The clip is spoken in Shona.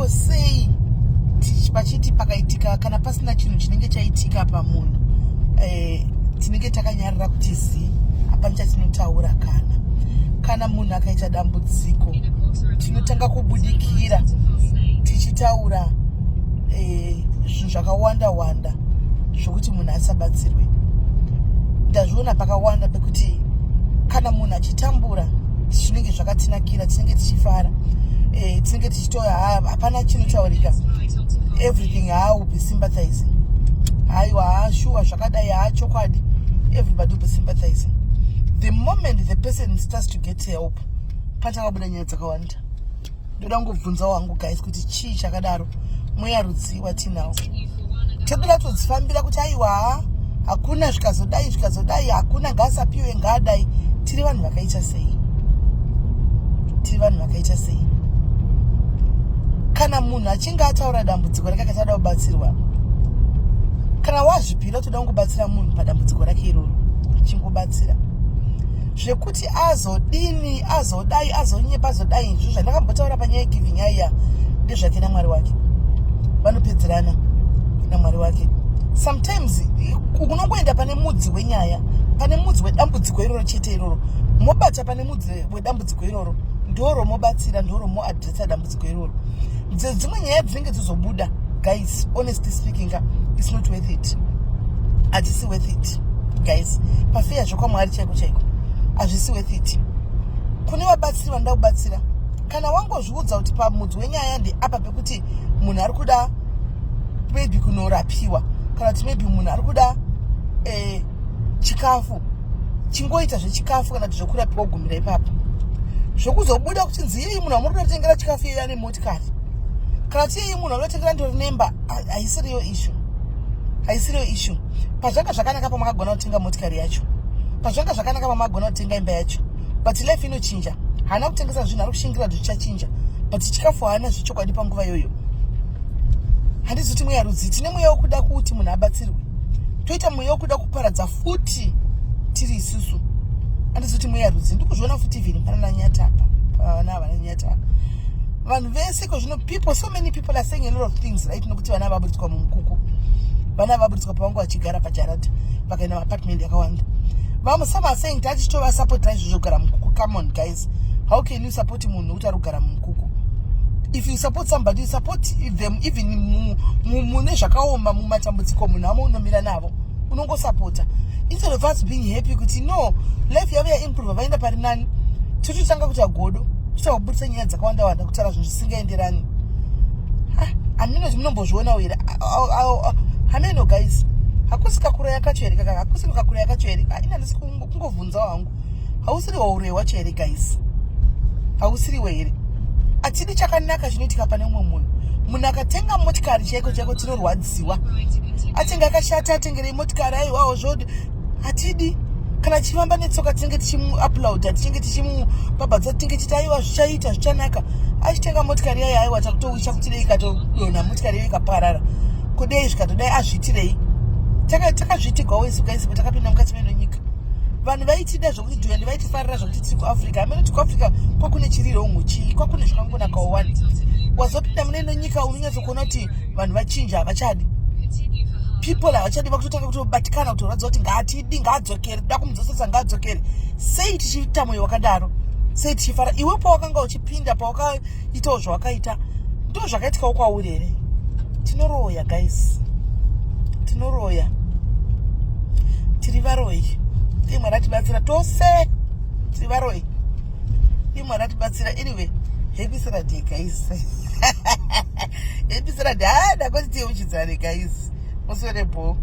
Ko sei pachiti pakaitika kana pasina chinhu chinenge chaitika pamunhu, tinenge takanyarara kuti zii, hapana chatinotaura? Kana munhu akaita dambudziko, tinotanga kubudikira tichitaura zvinhu zvakawanda wanda zvokuti munhu asabatsirwe. Ndazviona pakawanda pekuti kana munhu achitambura, zvinenge zvakatinakira, tinenge tichifara, tinenge tichitoya, hapana chinotaurika, everything, ha, will be sympathizing. Haiwa, ha, shuwa, zvakadai, ha, chokwadi, everybody will be sympathizing. The moment the person starts to get help, pachakabuda nyaya dzakawanda. Ndoda kungobvunzawo hangu, guys, kuti chii chakadaro? Mweya rudzii watinawo? Toda todzifambira kuti aiwa, hakuna, zvikazodai, zvikazodai, hakuna, ngaasapiwe, ngaadai. Tiri vanhu vakaita sei? Tiri vanhu vakaita sei? Kana munhu achinge ataura dambudziko rake, akati ada kubatsirwa, kana wazvipira toda kungobatsira munhu padambudziko rake iroro, chingobatsira. Zvekuti azodini, azodai, azonyepa, azodai, izvo zvandakambotaura panyaya yegiving aiya, ndezvake naMwari wake, vanopedzerana naMwari wake. Sometimes unongoenda pane mudzi wenyaya, pane mudzi wedambudziko iroro chete iroro, mobata pane mudzi wedambudziko iroro, ndoro mobatsira, ndoro moaddressa dambudziko iroro. Dzimwe nyaya dzinenge dzizobuda, guys, honestly speaking, it's not worth it, hatisi worth it, guys. Pafeya zvekwamwari chaiko chaiko, hazvisi worth it. Kune vabatsiri vanoda kubatsira. Kana wangozviudza kuti pamudzi wenyaya ndeapa, pekuti munhu ari kuda maybe kunorapiwa, kana kuti maybe munhu ari kuda chikafu, chingoita zvechikafu kana kuti zvekurapiwa, kugumira ipapo. Zvokuzobuda kuti nziyei munhu amuri kuda kutengera chikafu iyeyo ane motikari, kana kuti iyei munhu anotengera ndori nemba, haisiriyo issue, haisiriyo issue. Pazvanga zvakanaka pamakagona kutenga motikari yacho, pazvanga zvakanaka pamakagona kutenga imba yacho, but life inochinja. Haana kutengesa zvinhu, ari kushingira kuti zvichachinja, but chikafu haana zvechokwadi panguva iyoyo. Handizi kuti mweya rudzi. Tine mweya wekuda kuti munhu abatsirwe, toita mweya wekuda kuparadza futi tiri isusu. Handizi kuti mweya rudzi. Ndikuzviona futi even pana Nyatapa, pavana vana Nyatapa, vanhu vese kozvino, people, so many people are saying a lot of things, right? Nokuti vana vaburitswa mumukuku, vana vaburitswa pavanga vachigara pajaradha, vakaenda maapartment yakawanda. Vamwe, some are saying tati titovasapota izvozvo kugara mukuku. Come on, guys, how can you support munhu nokuti ari kugara mumukuku? If you support somebody, you support them even mune zvakaoma, mumatambudziko, munhu amo unomira navo, unongosapota, instead of us being happy kuti no, life yavo yaimprove, vaenda pari nani. Tototanga kuita godo, totanga kubudisa nyaya dzakawanda wanda, kutaura zvinhu zvisingaenderani. Hameno munombozvionawo here? Hameno, guys. Hakusi kakuraya kacho here? Kaka hakusi kakuraya kacho here? Ina handisi kungovhunzawo hangu. Hausiri wauroyi wacho here, guys? Hausiriwo here? Hatidi chakanaka chinoitika pane umwe munhu. Munhu akatenga motikari chaiko chaiko, tinorwadziwa. Atenga akashata, atengerei motikari? Aiwawo, zvodi hatidi. Kana achifamba netsoka, tinenge tichimuapplauda, tichinge tichimubhabhadza, tinenge tichiti aiwa, zvichaita, zvichanaka. Achitenga motikari yayo, aiwa, takutowisha kuti dei ikatodonha motikari iyo ikaparara, kudei zvikatodai, azviitirei? Takazviitigwawo isu, guys. Takapinda mukati meno nyika, vanhu vaitida zvokuti dhuende, vaitifarira zvokuti tiri kuAfrica. Hameno kuti kuAfrica kwakune chirirongo chii, kwakune zvakangonakawo wani. Wazopinda mune ino nyika, unonyatsokuona kuti vanhu vachinja, havachadi people, havachadi, vakutotanga kutobatikana, kutorwadza kuti ngaatidi, ngaadzokere, toda kumudzosesa, ngaadzokere. Sei tichiita mwoyo wakadaro? Sei tichifara? Iwe pawakanga uchipinda, pawakaitawo zvawakaita, ndo zvakaitikawo kwauri here? Tinoroya, guys, tinoroya, tiri varoyi. Dei Mwari atibatsira tose, tiri varoyi. Dei Mwari atibatsira. Anyway, happy Saturday, guys, happy Saturday. Ha, ndakoti tiyeuchidzane, guys. Muswere bho.